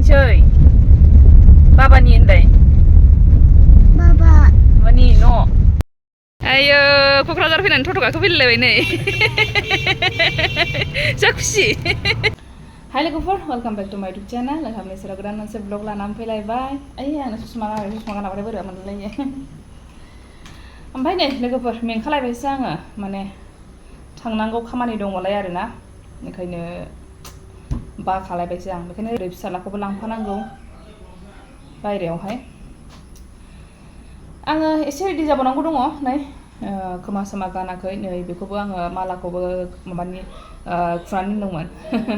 थांसै बाबानि होनलाय बाबानि न' आयो क'क्राझार फैनानै टट' गाखो फैलायबाय नै जा खुसि हाय लोगोफोर वेलकाम बेक टु माय इउटुब चेनेल नोंथांनि सेराव गोदान मोनसे ब्लग लानानै फैलायबाय ओइ आंनो ससमा गानाबाथाय बोरैबा मोनलायो ओमफ्राय नै लोगोफोर मेंखालायबायसो आङो माने थांनांगौ खामानि दङलाय आरोना ओंखायनो बाखालायबायसो आं बेखायनो ओरै फिसालाखौबो लांफानांगौ बायहेरायावहाय आङो एसे रेडि जाबावनांगौ दङ नै खोमा सोमा गानाखै नै बेखौबो आङो मालाखौबो माबानि खुनानै दोनदोंमोन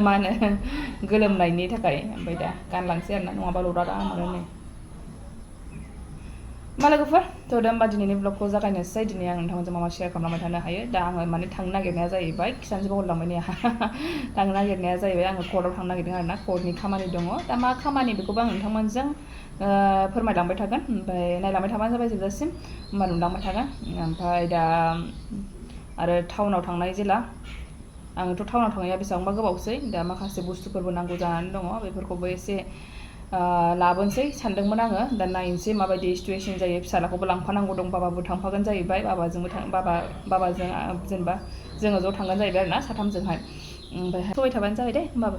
मा होनो गोलोमनायनि थाखाय ओमफ्राय दा गानलांसै आरोना नङाबा लरा मोनो नै मा लोगोफोर थ' दा होमबा दिनैनि ब्लगखौ जागायनोसै दिनै आं नोंथांमोनजों मा शेयार खालामलांबाय थानो हायो दा आङो माने थांनो नागिरनाया जाहैबाय खिथानोसो बावलांबाय नै थांनो नागिरनाया जाहैबाय आङो कर्टआव थांनो नागिरदों आरोना कर्टनि खामानि दङ दा मा खामानि बेखौबो आं नोंथांमोनजों फोरमायलांबाय थागोन ओमफ्राय नायलांबाय थाबानो जाबाय जोबजासिम होमबा नुलांबाय थागोन ओमफ्राय दा आरो टाउनाव थांनाय जेला आंथ' टाउनाव थांनाया बेसेबांबा गोबावसै दा माखासे बुस्थुफोरबो नांगौ जानानै दङ बेफोरखौबो एसे लाबोनोसै सानदोंमोन आङो दा नायनोसै माबायदि सिटुवेसन जायो फिसालाखौबो लांफानांगौ दं बाबाबो थांफागोन जाहैबाय बाबाजों जेनेबा जोङो ज' थांगोन जाहैबाय आरोना साथामजोंहाय ओमफ्राय होबाय थाबानो जाबाय दे होमबाबो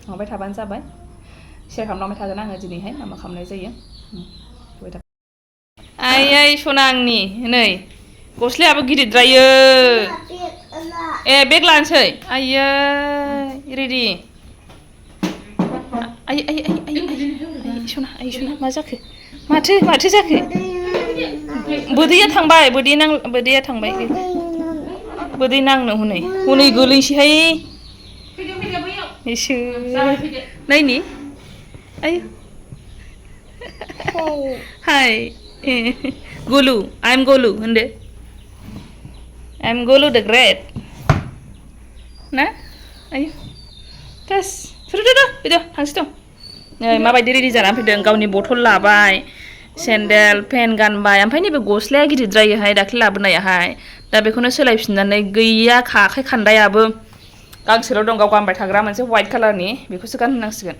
माबाय थाबानो जाबाय शेयार खालामलांबाय थागोन आङो दिनैहाय मा खालामनाय जायो होबाय थाबाय आइ सना आंनि नै गस्लायाबो गिदिरद्रायो ए बेग लानोसै आइयै रेडि आइ सना मा जाखो माथो जाखो बोदैया थांबाय बोदैया थांबाय बोदै नांनो हनै गोलैसैहाय इसोर नायनि आयु हाय गलु आइ एम गलु होनदो आइ एम गलु द ग्रेट ना आयु थास फैदो थांसै दं नै माबायदि रेडि जानानै फैदों गावनि बथल लाबाय सेन्देल पेन्ट गानबाय ओमफ्राय नैबे गस्लाया गिदिरद्रायोहाय दाख्लै लाबोनायाहाय दा बेखौनो सोलायफिननानै गैया आखाइ खान्दायाबो गांसेल' दं गाव गानबाय थाग्रा मोनसे वाइट कालारनि बेखौसो गानहोनांसिगोन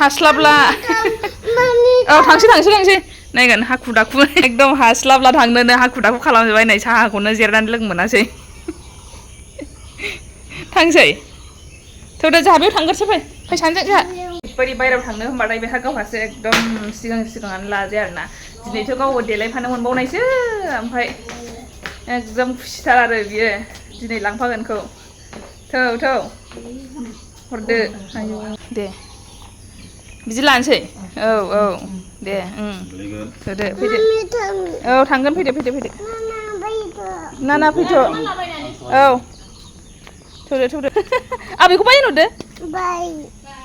हास्लाबला औ थांसै नायगोन हाखु दाखु एकदम हास्लाबला थांनोनो हाखु दाखु खालामजोबबाय नै साहाखौनो जिरनानै लोंनो मोनासै थांसै थ' दा जोंहा बेयाव थांगोरसै फै सानैजों जोंहा ओरैबायदि बायहेरायाव थांनो होनबाथाय बेहा गावहासो एकदम सिगाङानो लाजाया आरोना दिनैथ' गावबो देलायफानो मोनबावनायसो ओमफ्राय एकदम खुसिथार आरो बियो दिनै लांफागोनखौ थौ हरदो आयु दे बिदि लानोसै औ दे होदो फैदो औ थांगोन फैदो नाना फैथ' औ थौदो बेखौ बाय होनहरदो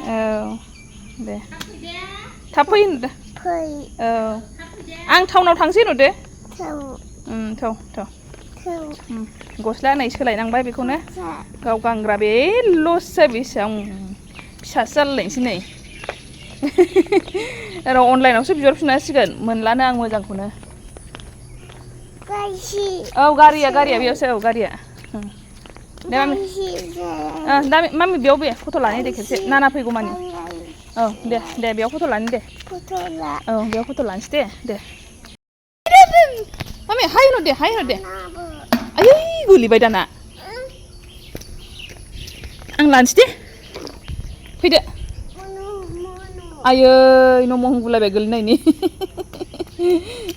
औ दे थाब फै होनहरदो औ आं टाउनाव थांसै होनहरदो थौ गस्लाया नै सोलायनांबाय बेखौनो गाव गानग्रा बेल'सो बेसेबां फिसासो जालायलायनोसै नै र' अनलाइनावसो बिहरफिननांसिगोन मोनलानो आं मोजांखौनो औ गारिया बेयावसो औ गारिया दे मामि बेयाव बे फट' लानो दे खेबसे नाना फैगौ मानि औ दे बेयाव फट' लानो दे औ बेयाव फट' लानोसै दे मामि हाय होनहर दे आयै गोलैबाय दाना आं लानोसै दे फैदो आयै न' गुलायबाय गोलैनायनि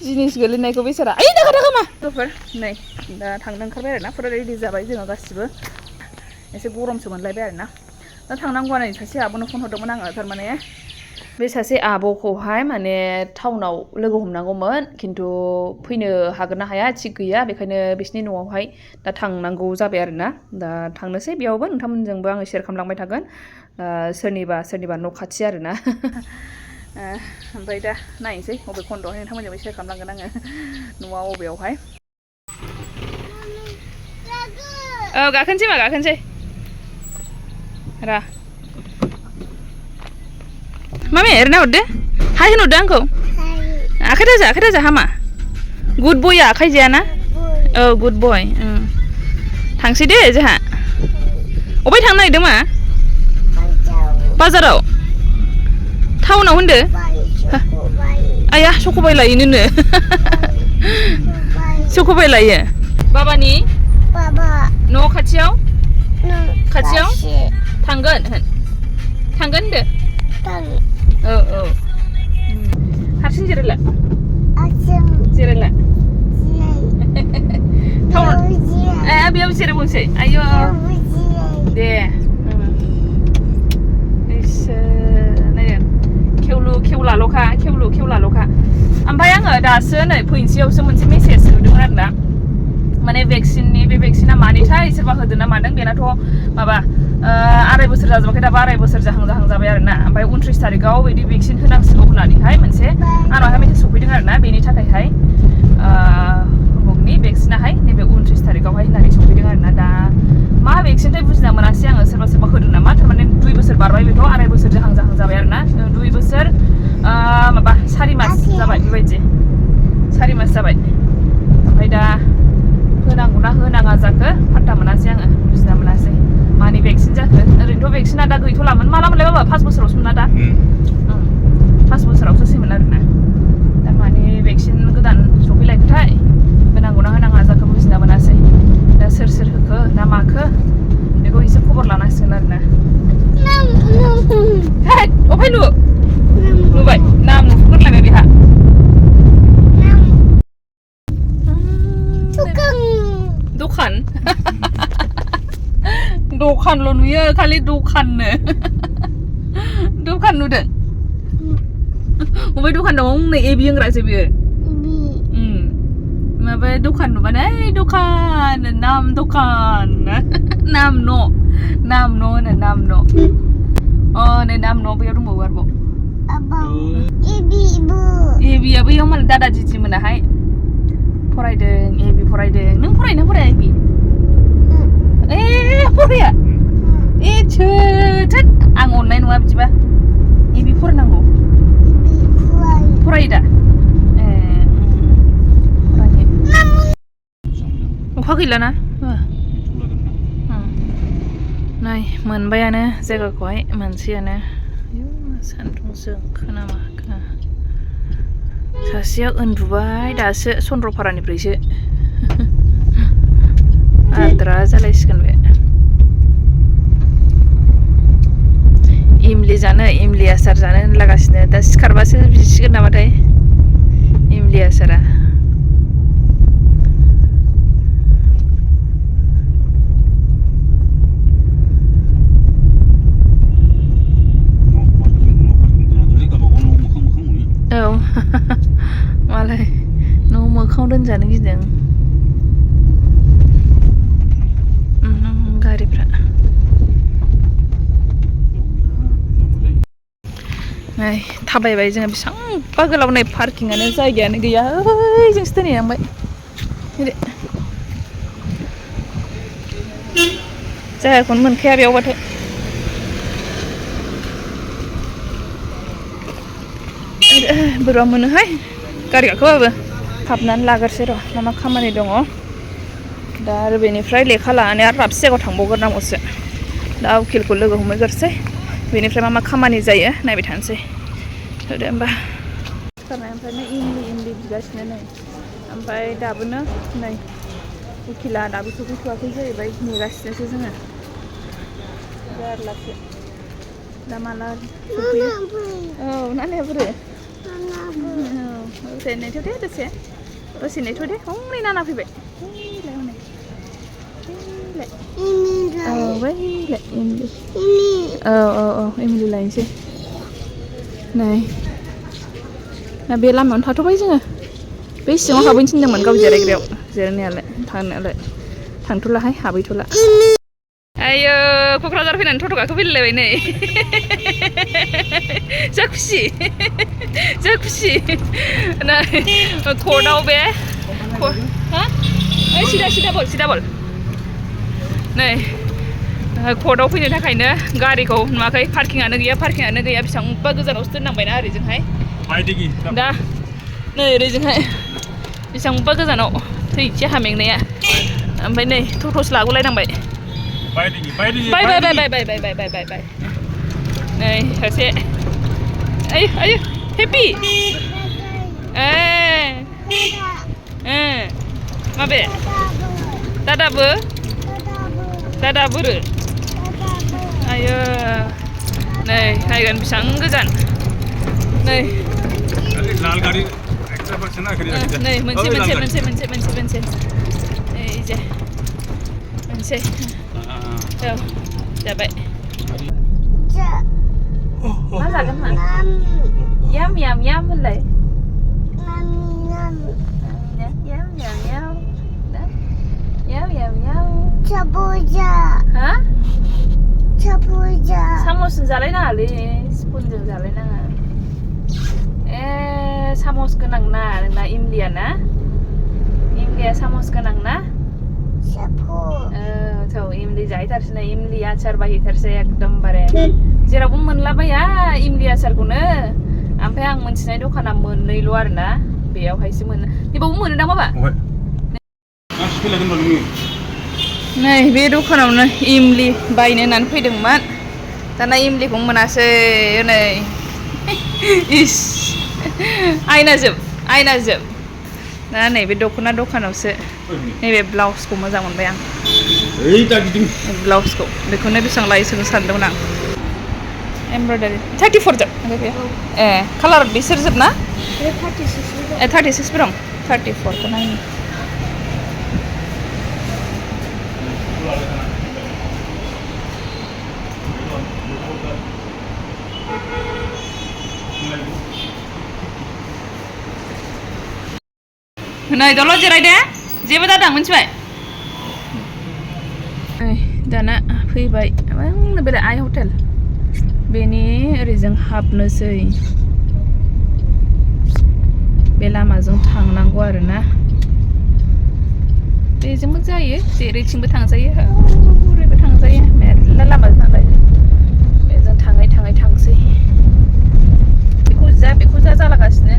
जिनिस गोलैनायखौ बेसारा आयै दागा मा लोगोफोर नै दा थांनो ओंखारबाय आरोना फुरा रेडि जाबाय जोङो गासिबो एसे गरमसो मोनलायबाय आरोना दा थांनांगौआ नै सासे आब'नो फन हरदोंमोन आङो थारमाने बे सासे आब'खौहाय माने टाउनाव लोगो हमनांगौमोन खिन्थु फैनो हागोन ना हाया थिग गैया बेखायनो बिसिनि न'आवहाय दा थांनांगौ जाबाय आरोना दा थांनोसै बेयावबो नोंथांमोनजोंबो आङो शेयार खालामलांबाय थागोन सोरनिबा न' खाथि आरोना ओमफ्राय दा नायनोसै बबे खन्द'आवहाय नोंथांमोनजोंबो शेयार खालामलांगोन आङो न'आ बबेयावहाय औ गाखोनोसै मामि ओरैनो हरदो हाय होनहरदो आंखौ आखाइ दाजा हामा गुड बयआ आखाइ जायाना औ गुड बय थांसै दे जोंहा अबाय थांनो नागिरदों मा बाजाराव टाउनाव होनदो आया सख'बाय लायोनो सख'बाय लायो बाबानि न' खाथियाव थांगोन होनदो औ हारसिं जिरायला बेयाव जिरायबावसै आयौ दे खेवलाल'खा ओमफ्राय आङो दासो नै फैनोसैयावसो मोनसे मेसेज नुदोंमोन आरोना माने भेक्सिननि बे भेक्सिना मानिथाय सोरबा होदों ना मादों बेनाथ' माबा 2.5 बोसोर जाजोबाखै दाबा 2.5 बोसोर जाहां जाबाय आरोना ओमफ्राय 29 तारिखाव बिदि भेक्सिन होनांसिगौ होननानैहाय मोनसे आंनावहाय मेसेज सफैदों आरोना बेनि थाखायहाय उमुगनि भेक्सिनाहाय नैबे 29 तारिखावहाय होननानै सफैदों आरोना दा मा भेक्सिनथाय बुजिना मोनासै आङो सोरबा होदों नामा थारमाने 2 बोसोर बारबाय बेथ' 2.5 बोसोर जाहां जाबाय आरोना 2 बोसोर माबा 4 मास जाबाय बेबायदि 4 मास जाबाय ओमफ्राय दा होनांगौना होनाङा जाखो फात्ता मोनासै आङो बुजिना मोनासै मानि भेक्सिन जाखो ओरैनोथ' भेक्सिना दा गैथ'लामोन माला मोनलाय बाबा 5 बोसोरावसोमोन ना दा 5 बोसोरावसो सैमोन आरोना दा मानि भेक्सिन गोदान सफैलायखोथाय होनांगौना होनाङा जाखो बुजिना मोनासै दा सोर होखो ना माखो बेखौ एसे खबर लानांसिगोन आरोना अफाय नुबाय नाम नुफुरलायबाय बेहा दखानल' नुयो खालि दखाननो दखान नुदों अबे दखान दं नै एबि होनग्रासो बियो माबा दखान नुबानो दखान नाम दखान नाम न' होनो नाम न' नै नाम न' बैयाव दंबावो आरोबाव एबिया बैयाव मालाय दादा दिदि मोनाहाय फरायदों एबि फरायदों नों फरायोना फराया एबि फराया थोद आं अननाय नङा बिदिबा एबि फरायनांगौ फरायो दा फरायो अखा गैलाना नाय मोनबायानो जायगाखौहाय मोनसेयानो सान्दुंजों खोनामा सासेया उन्दुबाय दासो चन्द्रपारानिफ्रायसो आद्रा जालायसिगोन बे इमलि जानो इमलि आसार जानो होनलागासिनो दा सिखारबासो बिसिगोन नामाथाय इमलि आसारा औ मालाय न' मोखाङाव दोनजानो गिदों गारिफ्रा नै थाबायबाय जोङो बेसेबांबा गोलाव नै पार्किंआनो जायगायानो गैया ओइजोंसो दोनहैनांबाय जायगाखौनो मोनखाया बेयावबाथाय बोरैबा मोनोहाय गारि गाखोबाबो हाबनानै लाग्रोसै र' मा खामानि दङ दा आरो बेनिफ्राय लेखा लानानै आरो दाबसे जायगायाव थांबावग्रोनांगौसो दा उकिलखौ लोगो हमहैग्रोसै बेनिफ्राय मा खामानि जायो नायबाय थानोसै दे होमबा सिखारनायनिफ्रायनो इमलि बिगासिनो नै ओमफ्राय दाबोनो नै उकिला दाबो सफैथ'वाखै जाहैबाय नेगासिनोसो जोङो जारलासो दा माला सफैयो औ नानाया बोरो दे नेथ' दे दसे नेथ' दे हनै नाना फैबाय बैलाय इमलि औ इमलि लायनोसै नै दा बे लामायावनो थाथ'बाय जोङो बे सिङाव हाबहैनो थिनदोंमोन गाव जिरायग्रायाव जिरायनायालाय थांथ'लाहाय हाबहैथ'ला आयो क'क्राझार फैनानै टट' गाखोफैलायबाय नै जा खुसि नै कर्टआव बे सिदा बल नै कर्टआव फैनो थाखायनो गारिखौ नुवाखै पार्किंआनो गैया बेसेबांबा गोजानावसो दोननांबायना ओरैजोंहाय दा नै ओरैजोंहाय बेसेबांबा गोजानाव थैसे हामेंनाया ओमफ्राय नै टट'सो लागुलायनांबाय बाय Này, thở xe. Ấy, happy. Mà bè. Dada bơ. Dada bơ. Ayo. Này, hai gần sáng gojan. Này. लाल गाड़ी एक्स्ट्रा पर्सन ना खरीदा Này, mình sẽ. Đây, giờ. Mình sẽ. Đâu. Dạ vậy. Nó là cái mặt. Yum lên. Yum. Capuja. Hả? Capuja. 사모스 잘해나 알리 스푼 좀 잘해나 에 사모스 그낭나 나 임리아나 임리아 사모스 그낭나 Capu. 저 임리 जाइथारसै 임리 आचार बाहिथारसै एकदमबारे जेरावबो मोनलाबाया 임리 आचारखौनो ओमफ्राय आं मोनथिनाय दखाना मोननैल' आरोना बेयावहायसो मोनो बेबावबो मोनो दां बाबा नै बे दखानावनो इमलि बायनो होननानै फैदोंमोन दाना इमलिखौ मोनासै नै इस आयनाजोब दा नैबे दख'ना दखानावसो नैबे ब्लाउसखौ मोजां मोनबाय आं ब्लाउसखौ बेखौनो बेसेबां लायो सोंनो सानदोंमोन आं एमब्रयडारि 34 जोब ए कालार बिसोर जोब ना 36 बो दं 34 खौ नायनो नै दल' जिरायदो जेबो दादां मिथिबाय दाना फैबाय बेलाय आइ हटेल बेनि ओरैजों हाबनोसै बे लामाजों थांनांगौ आरोना बेजोंबो जायो जेरैथिंबो थांजायो ओरैबो थांजायो मेरला लामाजों थांजायो बेजों थाङै थांसै बेखौ जा जालागासिनो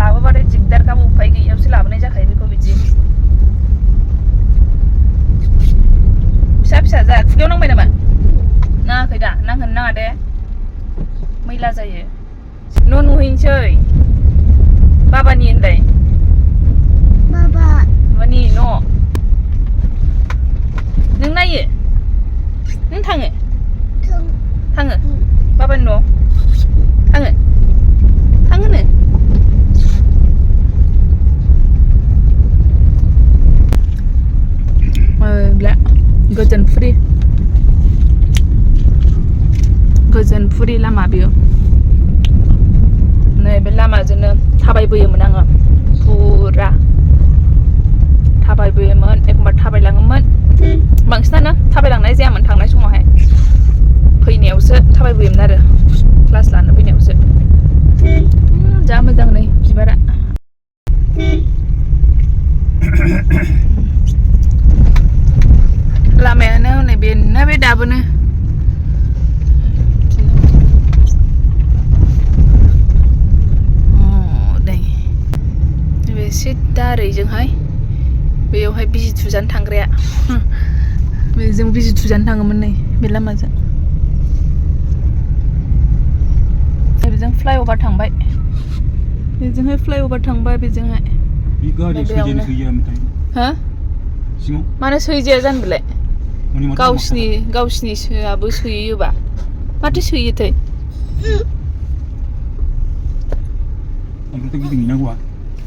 लाबोबाथाय दिगदारखा उफाय गैयावसो लाबोनाय जाखायो बेखौ बिदि फिसा जा खुगायाव नांबाय नामा नाङाखै दा नांहोनो नाङा दे मैला जायो न' नुहैनोसै बाबानि होनलाय बाबानि न' नों नायो नों थाङो बाबानि न'आव थाङोनो गोजोनफुरि लामा बेयो नै बे लामाजोंनो थाबायबोयोमोन आङो पुरा थाबायबोयोमोन एखमबा थाबायलाङोमोन बांसिनानो थाबायलांनाय जायामोन थांनाय समावहाय फैनायावसो थाबायबोयोमोन आरो क्लास लानो फैनायावसो जा मोजां नै बिबारा लामायानो हनै बेनो बे दाबोनो बे सिदा ओरैजोंहाय बेयावहाय बिजि थुजानो थांग्राया बेजों बिजि थुजानो थाङोमोन नै बे लामाजों बेजों फ्लाइअभार थांबाय बेजोंहाय फ्लाइअभार थांबाय बेजोंहाय हा मानो सैजाया जानो बेलाय गावसिनि सोआबो सोयोबा माथो सोयोथाय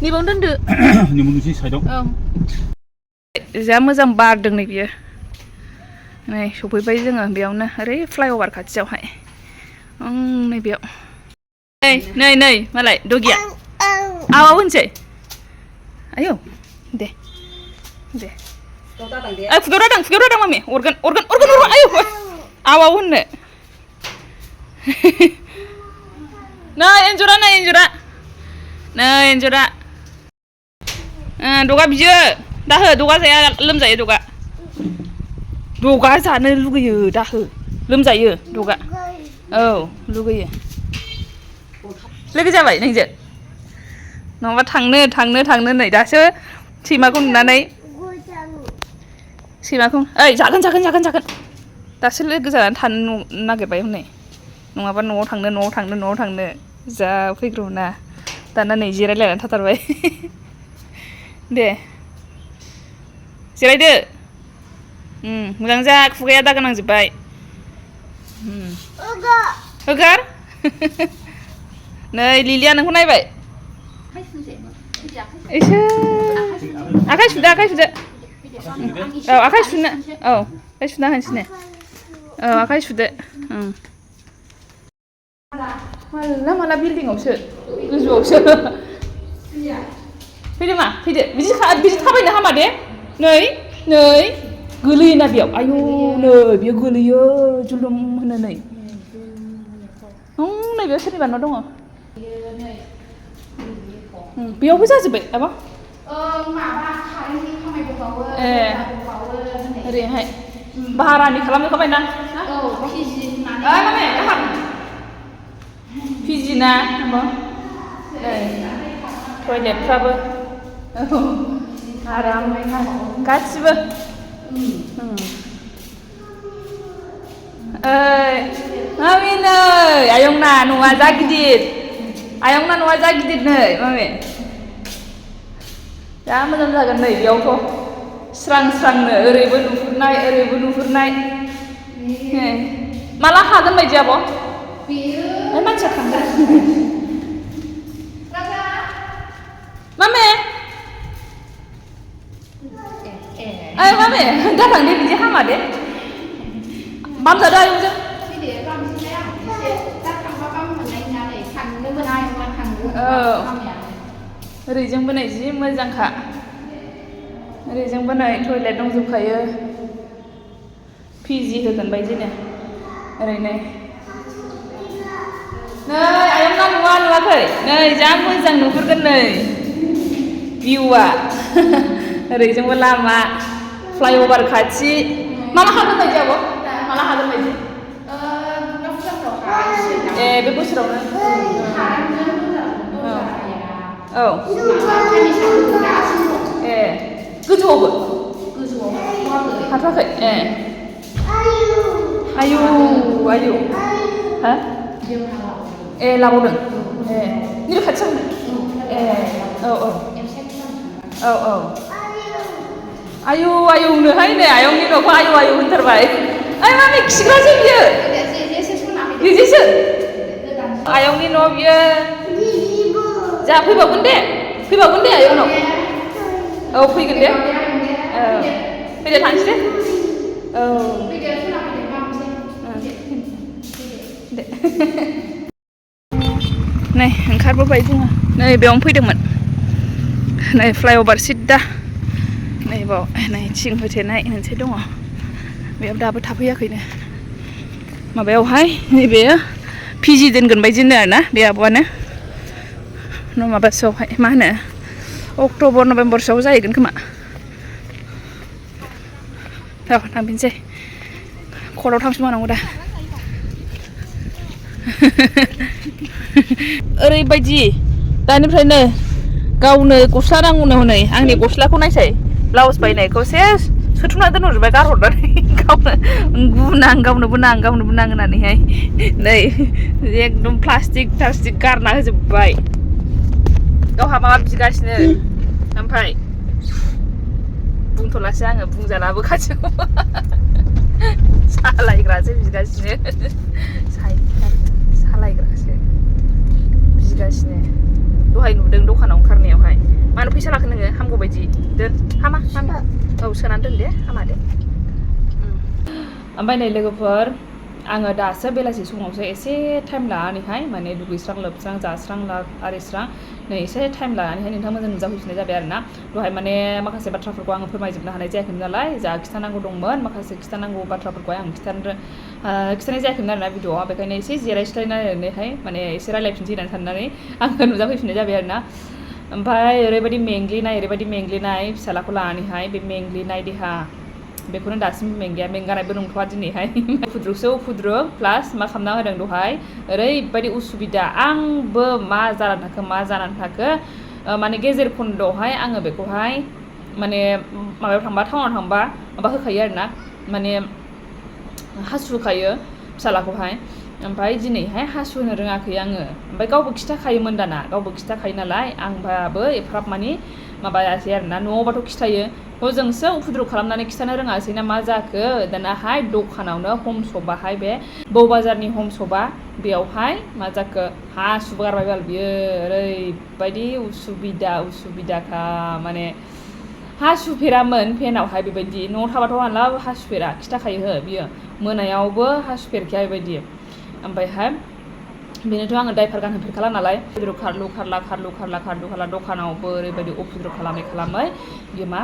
नैबावनो दोनदो जा मोजां बारदों नै बियो नै सफैबाय जोङो बेयावनो ओरै फ्लाइअभार खाथियावहाय नै बेयाव नै मालाय दगिया आवाव होनसै आयौ दे खुगायाव दादां मामि अरगोन आयौ आवाव होननो नै एन्जरा दगा बियो दाहो दगा जाया लोमजायो दगा जानो लुगैयो दाहो लोमजायो दगा औ लुगैयो लोगो जाबाय नोंजों नङाबा थांनो नै दासो सैमाखौ नुनानै सैमाखौ ओइ जागोन दासो लोगो जानानै थानो नागिरबाय हनै नङाबा न'आव थांनो जा फैग्रौना दाना नै जिरायलायनानै थाथारबाय दे जिरायदो मोजां जा खुगाया दागा नांजोब्बाय होगार नै लिलिया नोंखौ नायबाय एसे आखाइ सुदो औ आखाइ सुनो होनसै औ आखाइ सुदो माला बिल्डिंआवसो गोजौआवसो फैदो मा फैदो बिदि थाबायनो हामा दे नै गोलैयोना बेयाव आयु नै बेयो गोलैयो जुलुम होनो नै बेयाव सोरनिबा न' दङ बेयावबो जाजोब्बाय आबा ए ओरैहाय भारानि खालामजोबखाबायना पिजि ना टयलेटफ्राबो आराम गासिबो मामि नै आयंना न'आ जा गिदिर नै मामि जा मोजां जागोन नै बेयावथ' स्रांनो ओरैबो नुहुरनाय माला हागोन बायदि आब' मानसिया थांगोन मामे मामे दा थांदे बिदि हामा दे बामजादो आयंजों ओरैजोंबो नै जि मोजांखा ओरैजोंबो नै टयलेट दंजोबखायो पिजि होगोन बायदिनो ओरैनो नै आयंना नुवाखै नै जा मोजां नुहुरगोन नै भिउआ ओरैजोंबो लामा फ्लाइअभार खाथि माला हागोन बायदि आब' माला हागोन बायदि ए बे बोसोरावनो औ ए गोजौआवबो हाथ'वाखै ए आयु हा ए लाबावदों ए नैबे खाथियावनो ए औ आयौनोहाय नै आयंनि न'खौ आयौ होनथारबाय ओइ मामि खिग्रासो बियो बिदिसो आयंनि न' बियो जा फैबावगोन दे आयंनाव औ फैगोन दे फैदो थांसै दे औ दे नै ओंखारबोबाय जोङो नै बेयावनो फैदोंमोन नै फ्लाइअभार सिद्दा नै बाव नै थिं होथेनाय मोनसे दङ बेयाव दाबो थाफैयाखैनो माबायावहाय नैबे पिजि दोनगोन बायदिनो आरोना बे आब'आनो माबासोआवहाय मा होनो अक्ट'बर नभेम्बरसोआव जाहैगोन खोमा थांफिनसै कलाव थांफिनबावनांगौ दा ओरैबायदि दानिफ्रायनो गावनो गस्ला नांगौनो हनै आंनि गस्लाखौ नायसाय ब्लाउस बायनायखौ सेस सोथुमना दोनहरजोब्बाय गारहरनानै गावनोबो नां होननानैहाय नै एकदम प्लास्टिक गारना होजोब्बाय गावहा माबा बिगासिनो ओमफ्राय बुंथ'लासै आङो बुंजालाबो खाथियाव सालायग्रासो बिगासिनो सालायग्रासो बिगासिनो दहाय नुदों दखानाव ओंखारनायावहाय मानो फैसा लाखो नोङो हामगौ बायदि दोन हामा औ सोनानै दोन दे हामा दे ओमफ्राय नै लोगोफोर आङो दासो बेलासि समावसो एसे टाइम लानानैहाय माने दुगैस्रां लोबस्रां जास्रां आरिस्रां नै एसे टाइम लानानैहाय नोंथांमोनजों नुजाफैफिननाय जाबाय आरो ना दहाय माने माखासे बाथ्राफोरखौ आङो फोरमायजोबनो हानाय जायाखैमोन नालाय जा खिथानांगौ दंमोन माखासे खिथानांगौ बाथ्राफोरखौहाय आं खिथानाय जायाखैमोन आरोना भिडिअ'आव बेखायनो एसे जिरायस्लायनानैहाय माने एसे रायलायफिनसै होननानै साननानै आङो नुजाफैफिननाय जाबाय आरो ना ओमफ्राय ओरैबायदि मेंग्लिनाय फिसालाखौ लानानैहाय बे मेंग्लिनाय देहा बेखौनो दासिम मेंगानायबो नंथ'आ दिनैहाय उफुद्रु प्लास मा खालामना होदों दहाय ओरैबायदि उसुबिदा आंबो मा जानानै थाखो माने गेजेर खन्दआवहाय आङो बेखौहाय माने माबायाव थांबा टाउनाव थांबा माबा होखायो आरोना माने हासुखायो फिसालाखौहाय ओमफ्राय दिनैहाय हासुनो रोङाखै आङो ओमफ्राय गावबो खिथाखायोमोन दाना गावबो खिथाखायो नालाय आंबाबो एफ्राब मानि माबायासै आरोना न'आवबाथ' खिथायो हजोंसो उफुद्रु खालामनानै खिथानो रोङासै ना मा जाखो दानाहाय दखानावनो हम शपआहाय बे बौ बाजारनि हम शपआ बेयावहाय मा जाखो हासु गारबाय बाल बियो ओरैबायदि उसुबिदाखा माने हासुफेरामोन फेनावहाय बेबायदि न'आव थाबाथ' मालाबा हासुफेरा खिथाखायो हो बियो मोनायावबो हासुफेरखाया बेबायदि ओमफ्रायहाय बेनोथ' आङो दाइपार गानहोफेरखाला नालाय खारलु खारला दखानावबो ओरैबायदि उफुद्रु खालामै बियो मा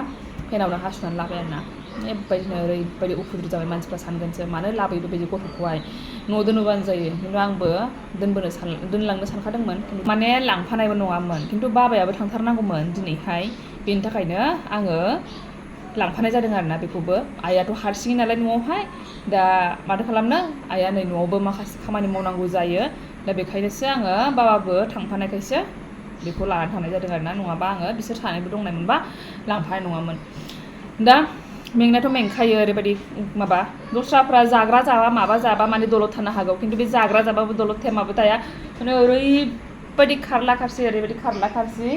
फेनावनो हासुनानै लाबाय आरोना बेबायदिनो ओरैबायदि उफुद्रु जाबाय मानसिफ्रा सानगोनसो मानो लाबोयो बेबायदि गथ'खौहाय न'आव दोनोबानो जायो खिन्थु आंबो दोनलांनो सानखादोंमोन माने लांफानायबो नङामोन खिन्थु बाबायाबो थांथारनांगौमोन दिनैहाय बेनि थाखायनो आङो लांफानाय जादों आरोना बेखौबो आइयाथ' हारसिङै नालाय न'आवहाय दा माथो खालामनो आइया नै न'आवबो माखासे खामानि मावनांगौ जायो दा बेखायनोसो आङो बाबाबो थांफानायखायसो बेखौ लानानै थांनाय जादों आरोना नङाबा आङो बिसोर सानैबो दंनायमोनबा लांफानाय नङामोन दा मेंनायाथ' मेंखायो ओरैबायदि माबा दस्राफ्रा जाग्रा जाबा माबा जाबा माने दलद थानो हागौ खिन्थु बे जाग्रा जाबाबो दलद थाया माबो थाया माने ओरैबायदि खारला खारसि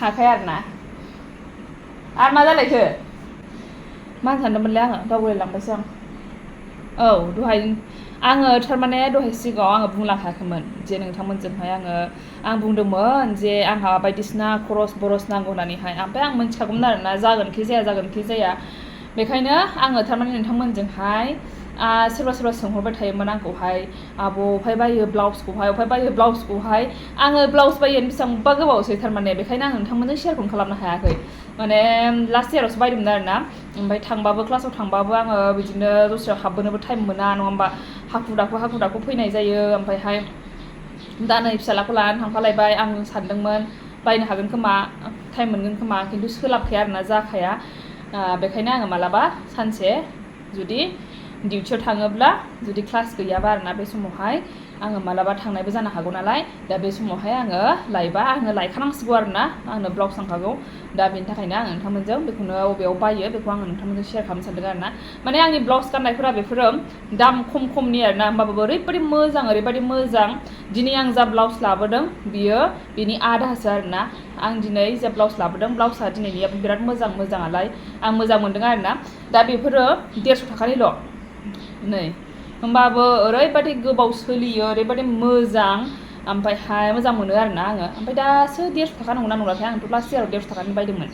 हाखाया आरोना आरो मा जालायखो मा सानदोंमोनलै आङो बावलायलांबायसो आं औ दहाय आङो थारमाने दहाय सिगाङाव आङो बुंलांखायाखैमोन जे नोंथांमोनजोंहाय आं बुंदोंमोन जे आंहा बायदिसिना खरस बरस नांगौ होननानैहाय ओमफ्राय आं मिन्थिखागौमोन आरोना जागोनखि जाया बेखायनो आङो थारमाने नोंथांमोनजोंहाय सोरबा सोंहरबाय थायोमोन आंखौहाय आब' अफाय बायो ब्लाउसखौहाय आङो ब्लाउस बायो बेसेबांबा गोबावसै थारमाने बेखायनो आं नोंथांमोनजों शेयारखौनो खालामनो हायाखै माने लास्ट इयारावसो बायदोंमोन आरोना ओमफ्राय क्लासाव थांबाबो आङो बिदिनो दस्रायाव हाबबोनोबो टाइम मोना नङा होमबा हाखु दाखु फैनाय जायो ओमफ्रायहाय दा नै फिसालाखौ लानानै थांफालायबाय आं सानदोंमोन बायनो हागोन खोमा टाइम मोनगोन खोमा खिन्थु सोलाबखाया आरोना जाखाया बेखायनो आङो मालाबा सानसे जुदि डिउटियाव थाङोब्ला जुदि क्लास गैयाबा आरोना बे समावहाय आङो मालाबा थांनायबो जानो हागौ नालाय दा बे समावहाय आङो लायखानांसिगौ आरोना आंनो ब्लाउस नांखागौ दा बेनि थाखायनो आङो नोंथांमोनजों बेखौनो बबेयाव बायो बेखौ आङो नोंथांमोनजों शेयार खालामनो सानदों आरोना माने आंनि ब्लाउस गाननायफोरा बेफोरो दाम खमनि आरोना होमबाबो ओरैबायदि मोजां दिनै आं जा ब्लाउस लाबोदों बियो बेनि आधासो आरोना आं दिनै जा ब्लाउस लाबोदों ब्लाउसआ दिनैनियाबो बिराद मोजाङालाय आं मोजां मोनदों आरोना दा बेफोरो 150 थाखानिल' नै होमबाबो ओरैबायदि गोबाव सोलियो ओरैबायदि मोजां ओमफ्रायहाय मोजां मोनो आरोना आङो ओमफ्राय दासो 150 थाखा नंगौना नङाथाय आंथ' लास्ट इयाराव 150 थाखानि बायदोंमोन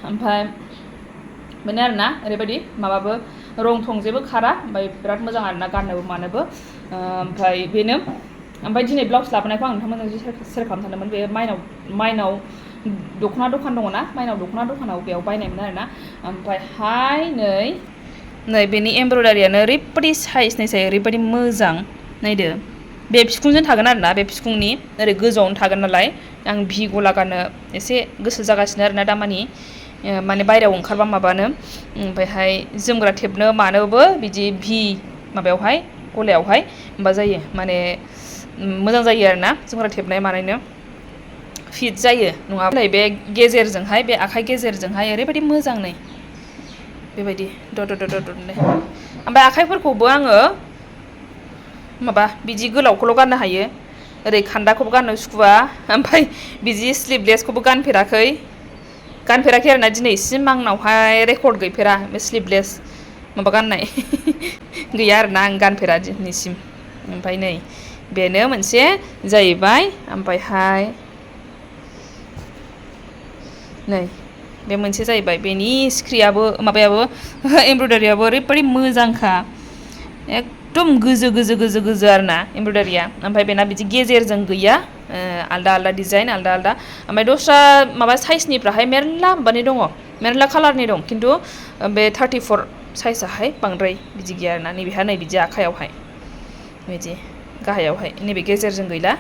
ओमफ्राय बेनो आरोना ओरैबायदि माबाबो रं थं जेबो खारा ओमफ्राय बिराद मोजां आरोना गाननोबो मानोबो ओमफ्राय बेनो ओमफ्राय दिनै ब्लाउस लाबोनायखौ आं नोंथांमोनजों शेयार खालामनो सानदोंमोन बे माइनाव दख'ना दखान दङना माइनाव दख'ना दखानाव बेयाव बायनायमोन आरोना ओमफ्रायहाय नै बेनि एमब्रयदारियानो ओरैबायदि साइज नायसाय ओरैबायदि मोजां नायदो बे बिखुंजों थागोन आरोना बे बिखुंनि ओरै गोजौआवनो थागोन नालाय आं भि गला गाननो एसे गोसो जागासिनो आरोना दामानि माने बायहेरायाव ओंखारबा माबानो ओमफ्रायहाय जोमग्रा थेबनो मानोबो बिदि भि माबायावहाय गलायावहाय माबा जायो माने मोजां जायो आरोना जोमग्रा थेबनाय मानायनो फिट जायो नङाब्ला बे गेजेरजोंहाय बे आखाइ गेजेरजोंहाय ओरैबायदि मोजां नै बेबायदि ओमफ्राय आखाइफोरखौबो आङो माबा बिदि गोलावखौल' गाननो हायो ओरै खान्दाखौबो गाननो सुखुवा ओमफ्राय बिदि स्लिभलेसखौबो गानफेराखै आरोना दिनैसिम आंनावहाय रेकर्ड गैफेरा बे स्लिभलेस माबा गाननाय गैया आरोना आं गानफेरा दिनैसिम ओमफ्राय नै बेनो मोनसे जाहैबाय ओमफ्रायहाय नै बे मोनसे जाहैबाय बेनि सिख्रियाबो माबायाबो एमब्रयदारियाबो ओरैबायदि मोजांखा एकदम गोजो आरोना एमब्रयदारिया ओमफ्राय बेना बिदि गेजेरजों गैया आलदा डिजाइन आलदा ओमफ्राय दस्रा माबा साइजनिफ्राहाय मेरला माबानि दङ मेरला कालारनि दं खिन्थु बे 34 साइजआहाय बांद्राय बिदि गैया आरोना नैबेहा नै बिदि आखायावहाय बिदि गाहायावहाय नैबे गेजेरजों गैला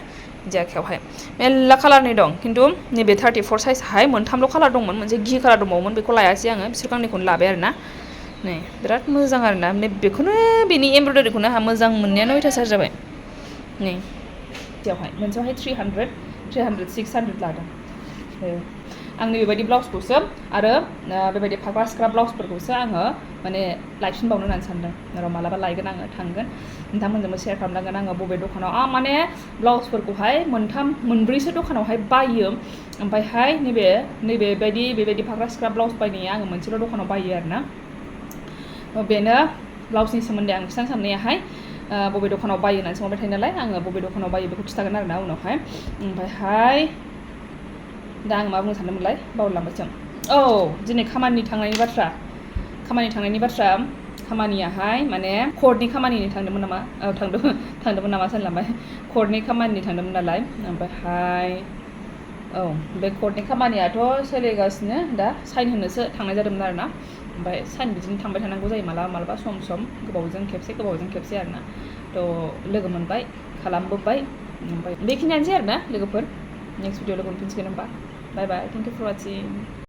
बिदि आखायावहाय मेरला कालारनि दं खिन्थु नैबे 34 साइजआहाय मोनथामल' कालार दंमोन मोनसे घि कालार दंबावोमोन बेखौ लायासै आङो बिसोर गांनैखौनो लाबाय आरोना नै बिराद मोजां आरोना बेखौनो बेनि एमब्रयदारिखौनो आंहा मोजां मोननायानो अयथासार जाबाय नै बेयावहाय मोनसेयावहाय 300 600 लादों आंनि बेबायदि ब्लाउसखौसो आरो बेबायदि फाख्रा सिख्रा ब्लाउसफोरखौसो आङो माने लायफिनबावनो होननानै सानदों र' मालाबा लायगोन आङो थांगोन नोंथांमोनजोंबो शेयार खालामलांगोन आङो बबे दखानाव आं माने ब्लाउसफोरखौहाय मोनब्रैसो दखानावहाय बायो ओमफ्रायहाय बेबायदि फाख्रा सिख्रा ब्लाउस बायनाया आङो मोनसेल' दखानाव बायो आरोना बेनो ब्लाउसनि सोमोन्दै आं खिथानो साननायाहाय बबे दखानाव बायो होननानै सोंबाय थायो नालाय आङो बबे दखानाव बायो बेखौ खिथागोन आरोना उनावहाय ओमफ्रायहाय दा आं मा बुंनो सानदोंमोनलाय बावलांबायसो औ दिनै खामानि थांनायनि बाथ्रा खामानियाहाय माने कर्टनि खामानिनि थांदोंमोन नामा थांदोंमोन नामा सानलांबाय कर्टनि खामानिनि थांदोंमोन नालाय ओमफ्रायहाय औ बे कर्टनि खामानियाथ' सोलिगासिनो दा साइन होनोसो थांनाय जादोंमोन आरोना ओमफ्राय साइन बिदिनो थांबाय थानांगौ जायो मालाबा सम गोबावजों खेबसे आरोना थ' लोगो मोनबाय खालामबोबाय ओमफ्राय बेखिनियानोसै आरोना लोगोफोर नेक्स्ट भिडिअ लोगो मोनफिनसिगोन होनबा बाय बाय थेंक इउ फर वाचिं